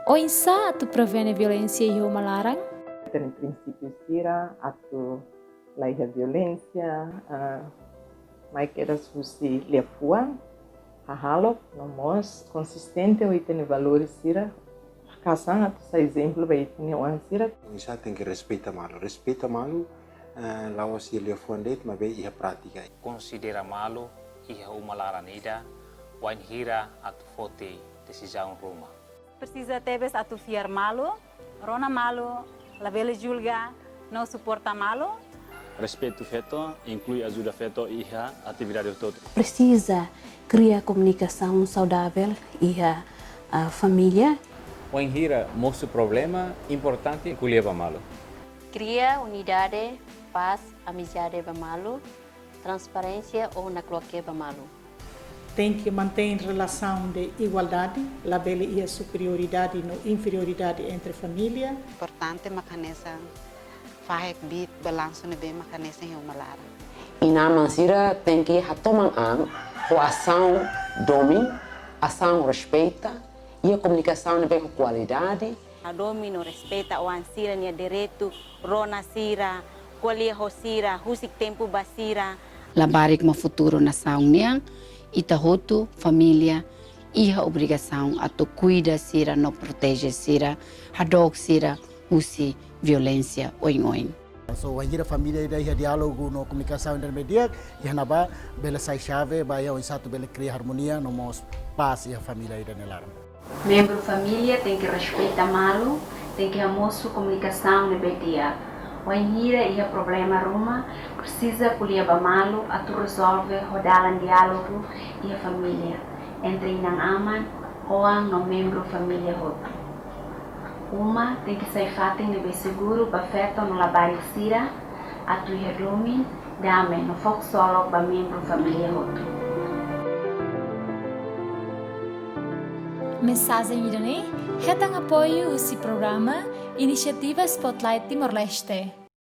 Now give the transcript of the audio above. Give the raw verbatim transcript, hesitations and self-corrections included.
Oinsá atu prevene violénsia iha uma laran? Ita-nia prinsípiu sira atu laiha violénsia, ah, mai kedas husi liafuan, hahalok, no mós konsistente ho ita-nia valores sira, kasan atu sai ezemplu ba ita-nia oan sira. Oinsá tenke respeita malu. Respeita malu, eh, la'ós iha liafuan de'it, maibé iha prátika. Konsidera malu iha uma laran ida, wainhira atu foti desizaun ruma. Presiza tebes atu fiar malu, rona malu, labele julga, no suporta malu. Respeitu feto inklui ajuda feto iha atividade hotu-hotu. Presiza kria komunikasaun saudavel iha, ah, família. Wainhira mosu problema, importante ko'alia ba malu. Kria unidade, pás, amizade ba malu, transparénsia ou nakloke ba malu. Tenke mantein relasaun de igualdade, labele iha superioridade no inferioridade entre família. Importante mak hanesan fahe kbiit balansu ne'ebé mak hanesan iha uma laran. Inan-aman sira tenke hatoman an ho asaun domin, asaun respeita, iha komunikasaun ne'ebé ho kualidade. Hadomi no respeita oan sira-nia direitu, rona sira, ko'alia ho sira, husik tempu ba sira. Labarik mak futuru nasaun nian, ita hotu, família, iha obrigasaun atu kuida sira no proteje sira, hadook sira husi violénsia oin-oin. So, wainhira família ida iha diálogu no komunikasaun ida ne'ebé di'ak, iha ne'ebá bele sai xave ba iha oinsá atu bele kria armonia no mós pás iha família ida nia laran. Membru família tenke respeita malu, tenke hamosu komunikasaun ne'ebé di'ak. Wainhira iha problema ruma, presiza ko'alia ba malu atu rezolve ho dalan diálogu iha família, entre inan-aman, oan no membru família hotu. Uma tenke sai fatin ne'ebé seguru ba feto no labarik sira, atu iha domin, dame no fó ksolok ba membru família hotu. Mensajen ida-ne'e hetan apoiu husi programa Inisiativa Spotlight Timor-Leste.